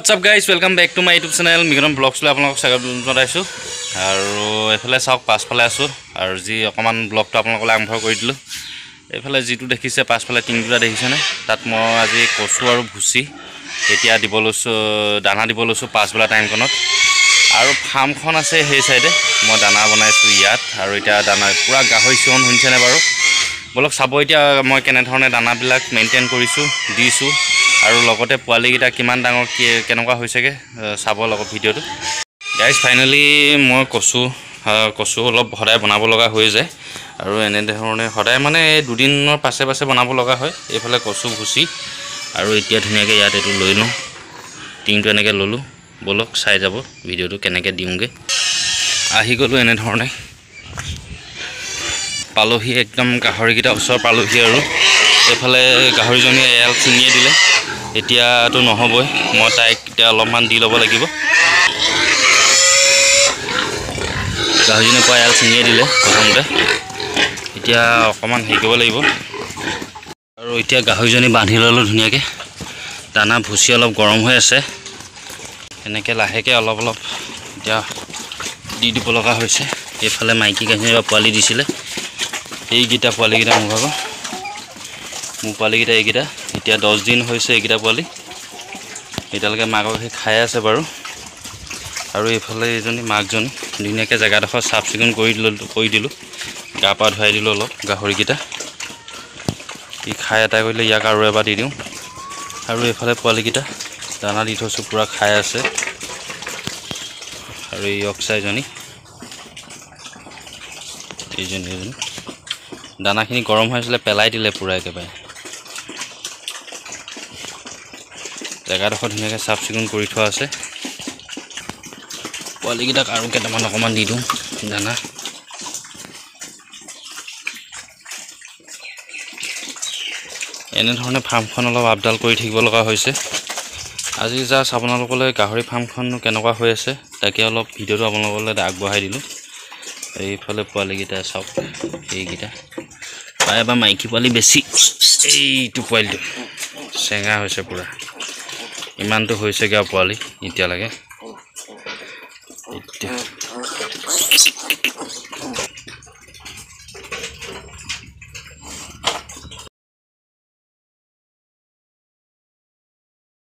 What's up guys, welcome back to my YouTube channel Migron Vlogs লৈ আপোনালোকক স্বাগত জনাইছোঁ। আৰু এইফালে চাওক পাছফালে আছোঁ আৰু যি অকণমান ব্লগটো আপোনালোকলৈ আৰম্ভ কৰি দিলোঁ। এইফালে যিটো দেখিছে পাছফালে টিং দুটা দেখিছেনে, তাত মই আজি কচু আৰু ভুচি এতিয়া দিব লৈছোঁ, দানা দিব লৈছোঁ পাছবেলা টাইমকণত। আৰু ফাৰ্মখন আছে সেই চাইডে, মই দানা বনাইছোঁ ইয়াত। আৰু এতিয়া দানা পূৰা গাহৰি চিঞন শুনিছেনে বাৰু, ব'লক চাব এতিয়া মই কেনেধৰণে দানাবিলাক মেইনটেইন কৰিছোঁ, দিছোঁ আৰু লগতে পোৱালিকেইটা কিমান ডাঙৰ কি কেনেকুৱা হৈছেগৈ চাব লগত ভিডিঅ'টো। গাইজ ফাইনেলি মই কচু অলপ সদায় বনাব লগা হৈ যায় আৰু এনেধৰণে সদায় মানে দুদিনৰ পাছে পাছে বনাব লগা হয়। এইফালে কচু ভুচি আৰু এতিয়া ধুনীয়াকৈ ইয়াত এইটো লৈ লওঁ, টিংটো এনেকৈ ল'লোঁ। ব'লক চাই যাব ভিডিঅ'টো কেনেকৈ দিওঁগৈ। আহি গ'লোঁ এনেধৰণে পালোহি, একদম গাহৰিকেইটা ওচৰ পালোহি। আৰু এইফালে গাহৰিজনীয়ে এৰাল ছিঙিয়ে দিলে, এতিয়াতো নহ'বই, মই তাইক এতিয়া অলপমান দি ল'ব লাগিব। গাহৰিজনীয়ে পুৰা এৰাল ছিঙিয়ে দিলে প্ৰথমতে, এতিয়া অকণমান হেৰি কৰিব লাগিব। আৰু এতিয়া গাহৰিজনী বান্ধি ল'লোঁ ধুনীয়াকৈ, দানা ভুচি অলপ গৰম হৈ আছে, এনেকৈ লাহেকৈ অলপ অলপ এতিয়া দি দিব লগা হৈছে। এইফালে মাইকী গাহৰি পোৱালি দিছিলে, এইকেইটা পোৱালিকেইটা মোৰ ভাগৰ, মোৰ পোৱালিকেইটা এইকেইটা এতিয়া 10 দিন হৈছে এইকেইটা পোৱালি, এতিয়ালৈকে মাকক সেই খাই আছে বাৰু। আৰু এইফালে এইজনী মাকজনী ধুনীয়াকৈ জেগাডোখৰ চাফ চিকুণ কৰি দিলোঁ, গা পা ধুৱাই দিলোঁ অলপ গাহৰিকেইটা। ই খাই এটা কৰিলে ইয়াক আৰু এবাৰ দি দিওঁ। আৰু এইফালে পোৱালিকেইটা দানা দি থৈছোঁ, পূৰা খাই আছে। আৰু এই অক্সাইজনী এইজনী এইজনী দানাখিনি গৰম হৈ আছিলে পেলাই দিলে পূৰা একেবাৰে। জেগাডোখৰ ধুনীয়াকৈ চাফ চিকুণ কৰি থোৱা আছে। পোৱালিকেইটাক আৰু কেইটামান অকণমান দি দিওঁ দানা। এনেধৰণে ফাৰ্মখন অলপ আপডাল কৰি থাকিব লগা হৈছে। আজি জাষ্ট আপোনালোকলৈ গাহৰি ফাৰ্মখননো কেনেকুৱা হৈ আছে তাকে অলপ ভিডিঅ'টো আপোনালোকলৈ আগবঢ়াই দিলোঁ। এইফালে পোৱালিকেইটা চাওক, এইকেইটা প্ৰায় এবাৰ মাইকী পোৱালি বেছি। এইটো পোৱালিটো চেঙা হৈছে পূৰা, ইমানটো হৈছেগৈ আৰু পোৱালি এতিয়ালৈকে। এতিয়া